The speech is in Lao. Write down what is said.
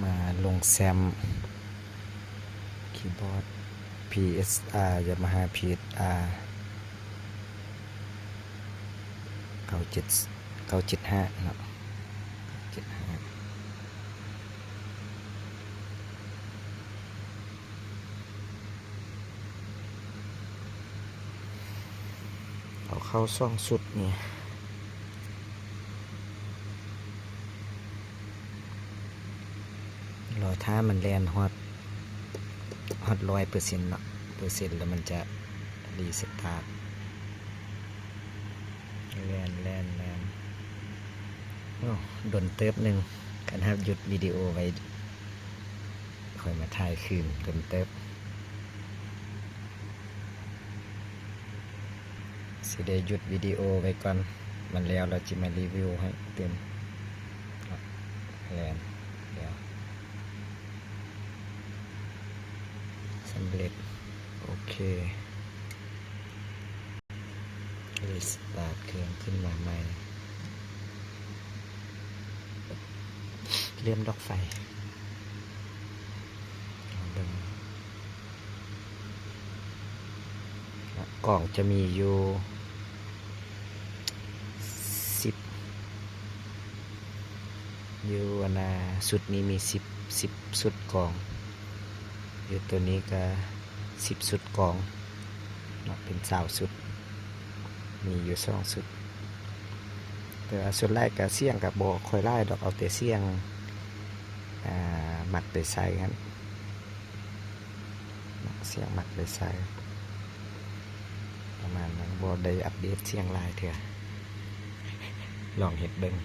ມາລົງແຊ້ມຄີບອດ ພີເອສອາ Yamaha ພີເອສອາ ເກົ້າເຈັດ ເກົ້າເຈັດຫ້າເນາະ ເກົ້າເຈັດຫ້າ. ເອົາເຂົ້າສອງຊຸດນີ້ ລໍຖ້າມັນແລ່ນຮອດ ຮອດຮ້ອຍເປີເຊັນເນາະ ເປີເຊັນແລ້ວມັນຈະຣີສະຕາດ. ແລ່ນ ແລ່ນ ແລ່ນ ໂອ້ ດົນເຕີບໜຶ່ງ ຄັນຫາກຢຸດວິດີໂອໄວ້ ຄ່ອຍມາຖ່າຍຄືນ ດົນເຕີບ. ຊິໄດ້ຢຸດວິດີໂອໄວ້ກ່ອນ ມັນແລ້ວລະຊິມາຣີວິວໃຫ້ຕື່ມ. ແລ່ນ ແລ້ວ ສຳເລັດ ໂອເຄ. ຣີສະຕາດເຄື່ອງຂຶ້ນມາໃໝ່ ເລື່ອມດອກໄຟ ເບິ່ງ ກອງຈະມີຢູ່ສິບ ຢູ່ອັນນ່າ ຊຸດນີ້ມີສິບ ສິບຊຸດກອງ ຢູ່ໂຕນີ້ກະສິບຊຸດກອງເນາະ ເປັນຊາວຊຸດ ມີຢູ່ສອງຊຸດ. ແຕ່ວ່າສ່ວນຫຼາຍກະສຽງກະບໍ່ຄ່ອຍຫຼາຍດອກ ເອົາແຕ່ສຽງ ອ່າ ມັກໄດ້ໃຊ້ຫັ້ນ ສຽງມັກໄດ້ໃຊ້ປະມານນັ້ນ ບໍ່ໄດ້ອັບເດດສຽງຫຼາຍເທື່ອ ລອງເຮັດເບິ່ງ.